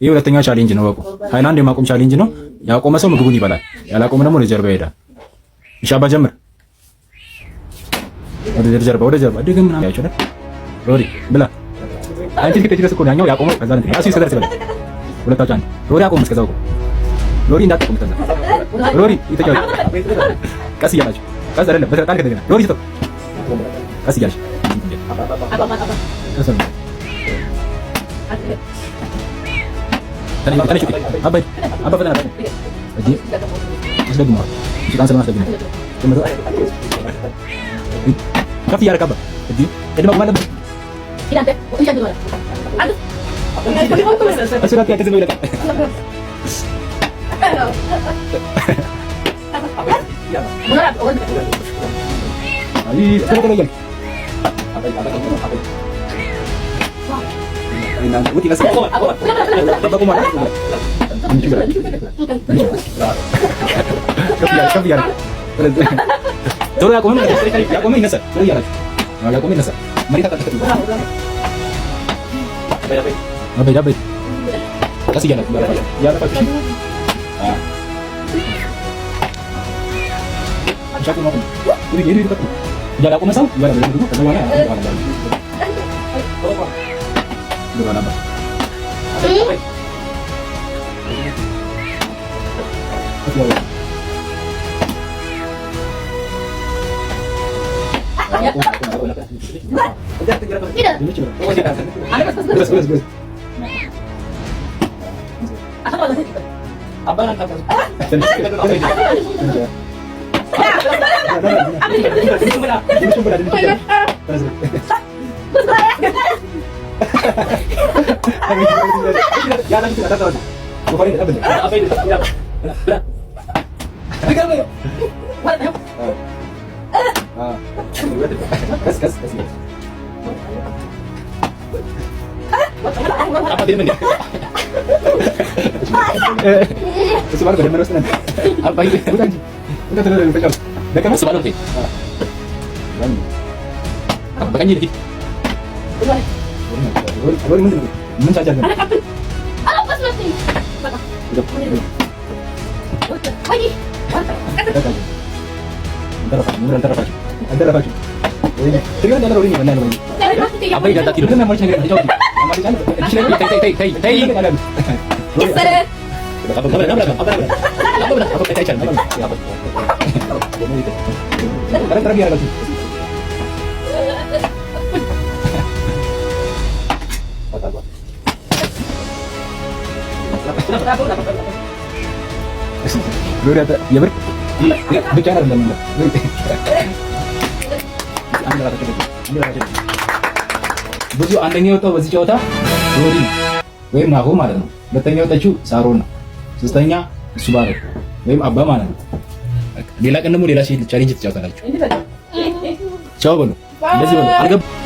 ይህ ሁለተኛው challenge ነው። በቁ ሃይላንድ የማቆም challenge ነው። ያቆመ ሰው ምግቡን ይበላል፣ ያላቆመ ደግሞ ወደ ጀርባ ይሄዳል። እሺ አባ ጀምር። ወደ ጀርባ፣ ወደ ጀርባ ድግም ምናምን ያቸው ሮሪ ብላ። አንቺ እስከ ድረስ እኮ ነው ያኛው ያቆመው። ከዛ እንትን ራሱ እስከ ድረስ ይበላል። ሁለታችሁ አንድ ሮሪ አቆም። እስከዛው እኮ ሮሪ እንዳትቆም። እስከዛ ሮሪ ይተጫወት። ቀስ እያላችሁ፣ ቀስ አይደለም በተጣል ከደገና ሮሪ ስጠው። ቀስ እያልሽ ቀስ ነው። ተነሽ አባ አባ ፈተና እዲ አስደግመዋል። ጭቃን ስለማስደግመው ከፍ እያደረክ አባ እዲ ቅድመ መቆም አለብህ። እሱ ጋር ዝም ብሎ ይለቃል። አይ ቶሎ ቶሎ እያልክ ቶሎ ያቆመ ያቆመ ይነሳል። ቶሎ እያላችሁ ያቆመ ይነሳል። መሬት አታጠቅም። አበይ አበይ ቀስ እያላችሁ እያረፋችሁ። እያላቆመ ሰው ይበላል። ከዛ በኋላ የብር ብቻ አይደለም። ብዙ አንደኛ የወጣው በዚህ ጨዋታ ሮሪ ወይም ናሆ ማለት ነው። ሁለተኛ የወጣችው ሳሮን ነው። ሶስተኛ እሱ ባሮ ወይም አባ ማለት ነው። ሌላ ቀን ደግሞ ሌላ challenge ትጫወታላችሁ። ቻው በሉ። እንደዚህ በሉ። አልገባም።